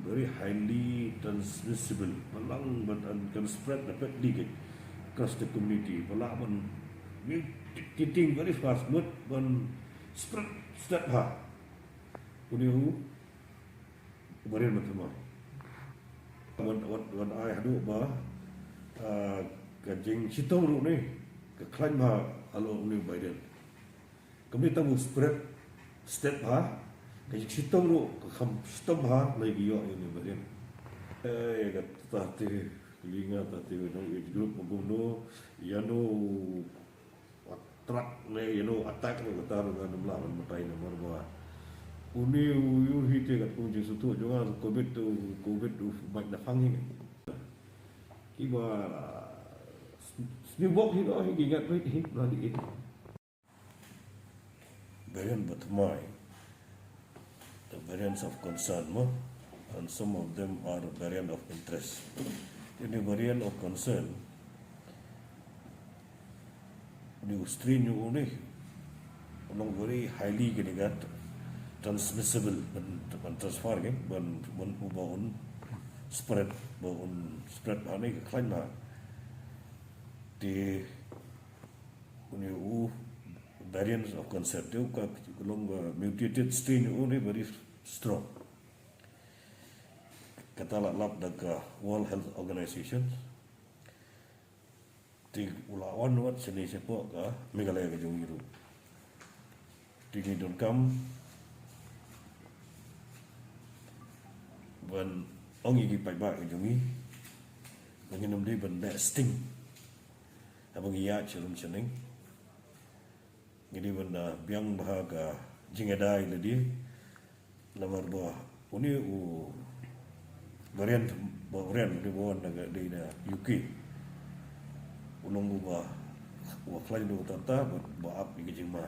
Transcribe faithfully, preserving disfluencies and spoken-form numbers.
Very highly transmissible. Ba lah ban, kan spread rapidly ke across the community. Ba lah ban mutating very fast, mut ban spread step ha. Une u variant ba thymmai. Wan, wan, wan ai haduh ba, ah, ka jingshitom ruh ne ka khlaiñ bha halor une u variant. Kam dei tang u spread step bha, ka jingshitom ruh ka kham shitom bha, lei ki ïoh ïa une u variant. Eh, kata te, kylli nga kata te, no, age group ba kumno, ïano u attract ne, ïano u attack ne, kata ruh ngan ym lah ban batai namar ba une u ïohi te katkum jingsngewthuh jong nga, covid tu, covid u mait na phang hi. Kiba sniewbok hi noh hi, ki ngat rit hi, bloody idiot. Variant ba thymmai, the variants of concern mo, and some of them are variant of interest. Une u variant of concern, une u strain une u long very highly kane ka transmissible, ban, ban transfer ke, ban, ban, ba un spread, ba un spread bha ne ka khlaiñ bha. Te une u variants of concern te u ka long, uh, mutated strain une very strong. Kata la lap da ka World Health Organization. Te u la wan wat shane shapoh ka Meghalaya ka jong ngi ruh. Te ngi donkam ban ong ïa ki paidbah ka jong ngi ba ngin ym dei ban beh sting haba ngi ïaid sha rum sha neng. Ngi dei ban, ah, biang bha ka jingïada ïa lade. Namar ba une u variant, ba variant une ba wan na ka, dei na U K, u long uba, uba khlaiñ ruh kata ba, ba ap ïa ka jingma.